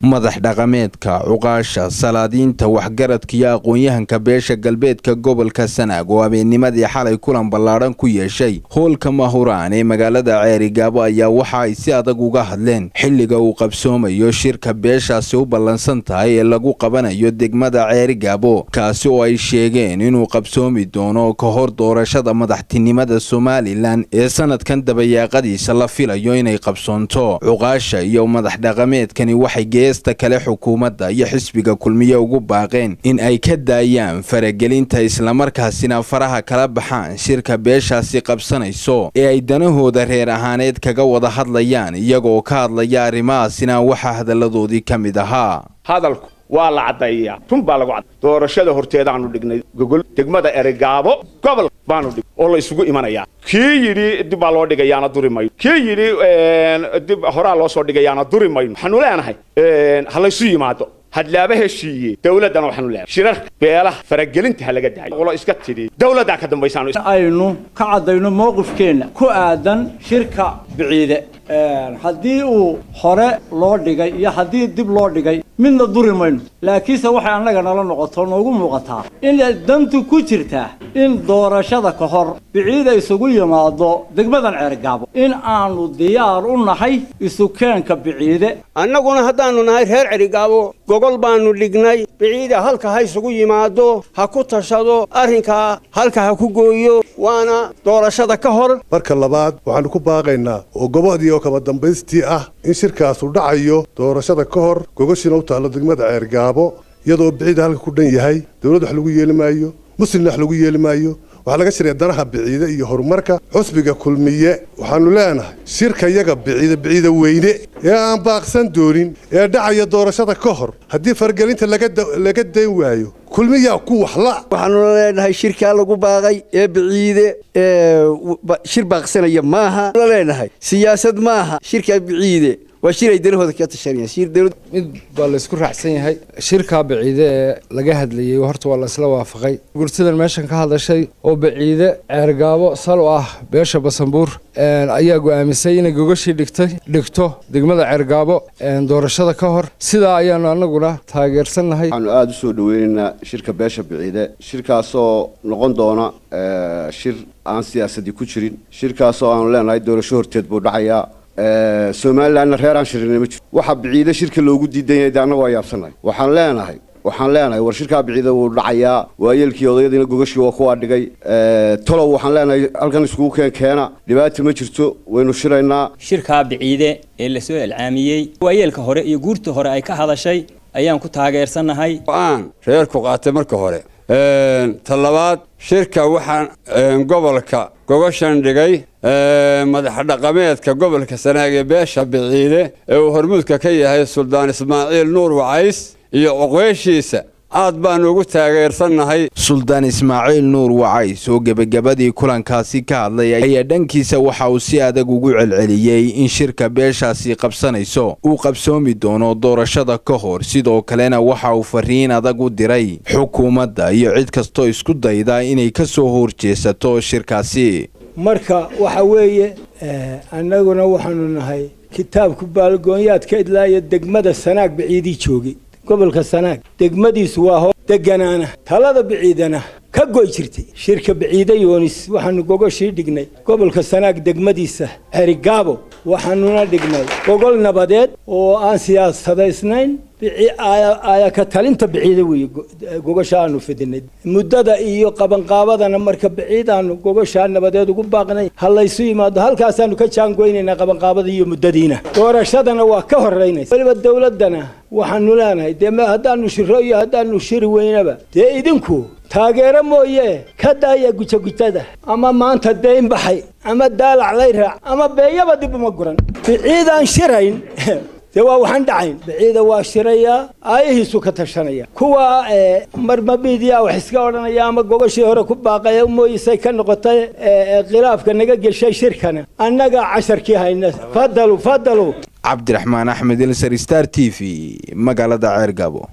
Madax dhaqameedka, cuqaasha, salaadiinta, waxgaradka iyo aqoon-yahanka beesha galbeedka gobolka Sanaag oo habeennimadii xalay kulan ballaadhan ku yeeshay hoolka Mahuraan ee magaalada Ceerigaabo ayaa waxa ay si adag uga hadleen xilliga uu qabsoomayo shirka beeshaasi u ballansan tahay ee lagu qabanayo degmada Ceerigaabo, kaasi oo ay sheegeen inuu qabsoomi doono ka hor doorashada madaxtinimada Somalilan ee sanadkan dabayaaqadiisa la filayo inay qabsoonto. Cuqaasha iyo madax dhaqameedkani waxay geesta kale xukuumadda iyo xisbiga Kulmiye ugu baaqeen in ay ka daayaan faragelinta, islamarkaasina faraha kala baxaan shirka beeshaasi qabsanayso ee ay danahooda reer ahaaneed kaga wada hadlayaan. Iyagoo ka hadlaya arrimahaasina waxaa hadalladoodii ka mid ahaa: Hadalku waa la caddeeyaa, run baa lagu cadday. Doorashada horteedaanu dhignay gogol degmada Eregaabo, gobol baanu dhig oo la isugu imanayaa. Kii yidhi dib baa loo dhigayaana duri mayno, kii yidhi dib horaa loo soo dhigayaana duri mayno. Waxaanu leenahay ha laysu yimaado, hadlaaba heshiiye. Dawladdana waxaanu leenahay shirarka beelaha faragelinta ha laga daayo. Qolo iska tidhi dawladdaa ka dambaysaanu aynu ka caddayno mowqifkeenna ku aadan shirka Biciide. Haddii uu hore loo dhigay iyo haddii dib loo dhigay midna duri mayno, laakiinse waxay annaga nala noqoto noogu muuqataa in dantu ku jirtaa in doorashada ka hor Biciida isugu yimaado degmadan Ceergaabo, in aanu diyaar u nahay isukeenka Biciide. Annaguna haddaannu nahay reer Cerigaabo, gogol baannu dhignay. Biciida halka ha isugu yimaado, ha ku tashado arrinkaa, halka ha ku gooyo, waana doorashada ka hor. Marka labaad, waxaannu ku baaqaynaa oo gobodii oo kaba dambaystii ah in shirkaasu dhacayo doorashada ka hor, gogoshiina u taallo degmada Ceergaabo, iyadoo Biciida halka ku dhan yahay. Dawlad wax lagu yeeli maayo, muslimna wax lagu yeeli maayo. Waxaa laga shiraya danaha Biciide iyo horumarka. Xusbiga Kulmiye waxaanu leenahay shirka yaga Biciide, Biciide weyne ee aan baaqsan doonin ee dhacaya doorashada ka hor, haddii fargelinta laga dayn waayo, Kulmiyaa ku waxla. Waxaanu leenahay shirkaa lagu baaqay ee Biciide shir baaqsanaya maaha. Leenahay siyaasad maaha shirkaa Biciide, waa shir ay danahooda kaga tashanayaan shir dawlad. Mid baa laysku raacsan yahay, shirkaa Baciide ee laga hadlayey horta waa laysla waafaqay. Gurtidan meeshan ka hadashay oo Baciide Ceergaabo sal u ah beesha Basanbuur ayaa go'aamisay inay gogashii dhigtay dhigto degmada Ceergaabo doorashada ka hor. Sidaa ayaanu anaguna taageersannahay. Waxaanu aada u soo dhaweynaynaa shirka beesha Biciide, shirkaasoo noqon doona shir aan siyaasadii ku jirin, shirkaasoo aanu leenahay doorasho horteed buu dhacayaa. Somalilandna reer aan shirinay ma jiro. Waxa Biciide shirka loogu diidan yahay de annaga waa yaabsannahay. Waxaan leenahay war shirkaa Biciide wuu dhacayaa. Waayeelkii odayadiina gogashii waa kuwaa dhigay. Tolow waxaan leenahay halkan iskugu keena, dhibaata ma jirto, waynu shiraynaa. Shirkaa Biciide ee lasoo elcaamiyey, waayeelka hore iyo guurta hore ay ka hadashay ayaan ku taageersannahay. Go'aan reerku qaatay marka hore. Ta labaad, shirka waxaan gobolka gogoshan dhigay madax dhaqameedka gobolka Sanaag ee beesha Biciide ee uu hormuudka ka yahay Suldaan Ismaaciil Nuur Wacays iyo cuqeeshiisa. Aad baanu ugu taageersannahay. Suldaan Ismaaciil Nuur Wacays oo gebagabadii kulankaasi ka hadlay ayaa dhankiisa waxa uu si adag ugu celceliyey in shirka beeshaasi qabsanayso uu qabsoomi doono doorashada ka hor. Sidoo kalena waxa uu fariin adag u diray xukuumadda iyo cid kastoo isku dayda inay ka soo horjeesato shirkaasi. Marka waxa weeye, annaguna waxaanu nahay kitaabku baalgoonyaadka idlaaya degmada Sanaag Biciidii joogay. Gobolka Sanaag degmadiisu waa hoo deganaana, talada Biciidana ka goy jirtay. Shirka Biciide Yoonis waxaanu gogoshii dhignay gobolka Sanaag degmadiisa Cerigaabo, waxaanuna dhignay gogol nabadeed oo aan siyaasadaysnayn. Aaya ka talinta Biciide weeye gogosha aanu fidinay. Muddada iyo qabanqaabadana marka Biciidaanu gogoshaa nabadeed ugu baaqnay ha laysu yimaado, halkaasaanu ka jaangoynaynaa qabanqaabada iyo muddadiina. Doorashadana waa ka horeynaysa. Weliba dawladdana waxaanu leenahay dee haddaanu shiro iyo haddaanu shiri weynaba, dee idinku taageero mooye ka daaya gujagutada ama maanta dayn baxay ama daalac lay raac ama beeyaba dib uma guran. Biciidaan shirayn dee waa waxaan dhacayn. Biciida waa shirayaa, aayihiisu ka tashanaya. Kuwa marma miidiya wax iska odhanaya ama gogoshii hore ku baaqaya mooyisay ka noqotay khilaafka naga geshay shirkana, annaga casharkii hayna. Fadalu fadalu. Cabdiraxmaan Axmed Ilsar, Star TV, magaalada Ceergabo.